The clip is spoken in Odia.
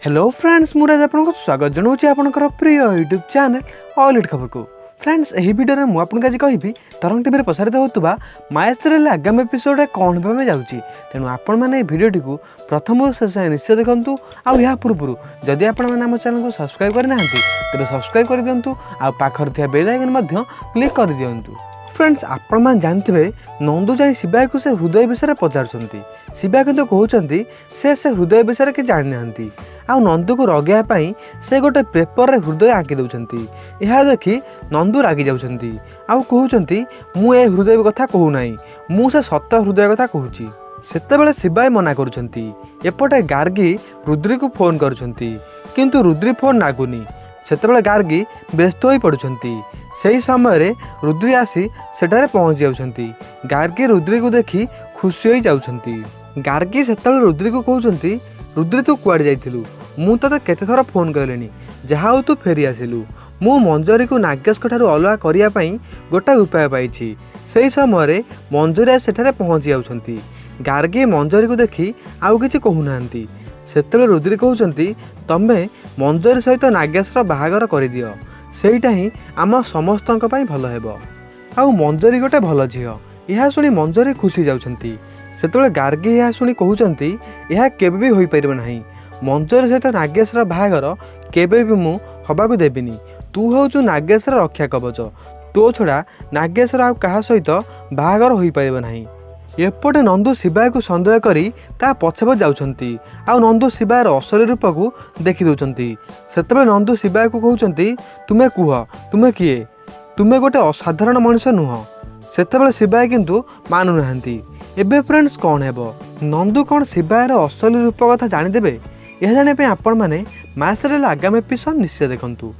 ହ୍ୟାଲୋ ଫ୍ରେଣ୍ଡସ୍, ମୁଁ ରାଜ ଆପଣଙ୍କୁ ସ୍ୱାଗତ ଜଣାଉଛି ଆପଣଙ୍କର ପ୍ରିୟ ୟୁଟ୍ୟୁବ୍ ଚ୍ୟାନେଲ୍ ଅଲ୍ ଇଟ୍ ଖବରକୁ। ଫ୍ରେଣ୍ଡସ୍, ଏହି ଭିଡ଼ିଓରେ ମୁଁ ଆପଣଙ୍କୁ ଆଜି କହିବି ତରଙ୍ଗ ଟିଭିରେ ପ୍ରସାରିତ ହେଉଥିବା ମାୟା ସିରିଏଲ୍ ଆଗାମୀ ଏପିସୋଡ଼ରେ କ'ଣ ହେବା ପାଇଁ ଯାଉଛି। ତେଣୁ ଆପଣମାନେ ଏହି ଭିଡ଼ିଓଟିକୁ ପ୍ରଥମରୁ ଶେଷ ଯାଏଁ ନିଶ୍ଚୟ ଦେଖନ୍ତୁ। ଆଉ ଏହା ପୂର୍ବରୁ ଯଦି ଆପଣମାନେ ଆମ ଚ୍ୟାନେଲକୁ ସବସ୍କ୍ରାଇବ୍ କରିନାହାନ୍ତି, ତେବେ ସବସ୍କ୍ରାଇବ୍ କରିଦିଅନ୍ତୁ ଆଉ ପାଖରେ ଥିବା ବେଲ୍ ଆଇକନ୍ ମଧ୍ୟ କ୍ଲିକ୍ କରିଦିଅନ୍ତୁ। ଫ୍ରେଣ୍ଡସ୍, ଆପଣମାନେ ଜାଣିଥିବେ, ନନ୍ଦୁ ଯାଇ ଶିବାକୁ ସେ ହୃଦୟ ବିଷୟରେ ପଚାରୁଛନ୍ତି। ଶିବା କିନ୍ତୁ କହୁଛନ୍ତି ସେ ସେ ହୃଦୟ ବିଷୟରେ କିଛି ଜାଣିନାହାନ୍ତି। ଆଉ ନନ୍ଦୁକୁ ରଗେଇବା ପାଇଁ ସେ ଗୋଟେ ପେପରରେ ହୃଦୟ ଆଙ୍କି ଦେଉଛନ୍ତି। ଏହା ଦେଖି ନନ୍ଦୁ ରାଗି ଯାଉଛନ୍ତି ଆଉ କହୁଛନ୍ତି, "ମୁଁ ଏ ହୃଦୟ କଥା କହୁନାହିଁ, ମୁଁ ସେ ସତ ହୃଦୟ କଥା କହୁଛି।" ସେତେବେଳେ ଶିବାଇ ମନା କରୁଛନ୍ତି। ଏପଟେ ଗାର୍ଗୀ ରୁଦ୍ରୀକୁ ଫୋନ୍ କରୁଛନ୍ତି, କିନ୍ତୁ ରୁଦ୍ରୀ ଫୋନ୍ ଲାଗୁନି। ସେତେବେଳେ ଗାର୍ଗୀ ବ୍ୟସ୍ତ ହୋଇ ପଡ଼ୁଛନ୍ତି। ସେହି ସମୟରେ ରୁଦ୍ରୀ ଆସି ସେଠାରେ ପହଞ୍ଚି ଯାଉଛନ୍ତି। ଗାର୍ଗୀ ରୁଦ୍ରୀକୁ ଦେଖି ଖୁସି ହୋଇ ଯାଉଛନ୍ତି। ଗାର୍ଗୀ ସେତେବେଳେ ରୁଦ୍ରୀକୁ କହୁଛନ୍ତି, "ରୁଦ୍ରୀ, ତୁ କୁଆଡ଼େ ଯାଇଥିଲୁ? ମୁଁ ତୋତେ କେତେଥର ଫୋନ୍ କଲିଣି। ଯାହା ହଉ ତୁ ଫେରି ଆସିଲୁ। ମୁଁ ମଞ୍ଜରୀକୁ ନାଗେଶଙ୍କ ଠାରୁ ଅଲଗା କରିବା ପାଇଁ ଗୋଟାଏ ଉପାୟ ପାଇଛି।" ସେହି ସମୟରେ ମଞ୍ଜରୀ ଆସି ସେଠାରେ ପହଞ୍ଚି ଯାଉଛନ୍ତି। ଗାର୍ଗୀ ମଞ୍ଜରୀକୁ ଦେଖି ଆଉ କିଛି କହୁନାହାନ୍ତି। ସେତେବେଳେ ରୁଦ୍ରୀ କହୁଛନ୍ତି, "ତମେ ମଞ୍ଜରୀ ସହିତ ନାଗେଶର ବାହାଘର କରିଦିଅ। ସେଇଟା ହିଁ ଆମ ସମସ୍ତଙ୍କ ପାଇଁ ଭଲ ହେବ। ଆଉ ମଞ୍ଜରୀ ଗୋଟେ ଭଲ ଝିଅ।" ଏହା ଶୁଣି ମଞ୍ଜରୀ ଖୁସି ଯାଉଛନ୍ତି। ସେତେବେଳେ ଗାର୍ଗୀ ଏହା ଶୁଣି କହୁଛନ୍ତି, "ଏହା କେବେ ବି ହୋଇପାରିବ ନାହିଁ। ମଞ୍ଜରୀ ସହିତ ନାଗେଶର ବାହାଘର କେବେ ବି ମୁଁ ହେବାକୁ ଦେବିନି। ତୁ ହେଉଛୁ ନାଗେଶର ରକ୍ଷା କବଚ। ତୋ ଛଡ଼ା ନାଗେଶର ଆଉ କାହା ସହିତ ବାହାଘର ହୋଇପାରିବ ନାହିଁ।" ଏପଟେ ନନ୍ଦୁ ଶିବାୟକୁ ସନ୍ଦେହ କରି ତା ପଛେ ପଛେ ଯାଉଛନ୍ତି ଆଉ ନନ୍ଦୁ ଶିବାୟର ଅସଲି ରୂପକୁ ଦେଖିଦେଉଛନ୍ତି। ସେତେବେଳେ ନନ୍ଦୁ ଶିବାୟକୁ କହୁଛନ୍ତି, "ତୁମେ କୁହ, ତୁମେ କିଏ? ତୁମେ ଗୋଟେ ଅସାଧାରଣ ମଣିଷ ନୁହଁ।" ସେତେବେଳେ ଶିବାୟ କିନ୍ତୁ ମାନୁନାହାନ୍ତି। ଏବେ ଫ୍ରେଣ୍ଡସ୍, କ'ଣ ହେବ? ନନ୍ଦୁ କ'ଣ ଶିବାୟର ଅସଲି ରୂପ କଥା ଜାଣିଦେବେ? ଏହା ଜାଣିବା ପାଇଁ ଆପଣମାନେ ମାୟା ସିରିଏଲ୍ ଆଗାମୀ ଏପିସୋଡ଼ ନିଶ୍ଚୟ ଦେଖନ୍ତୁ।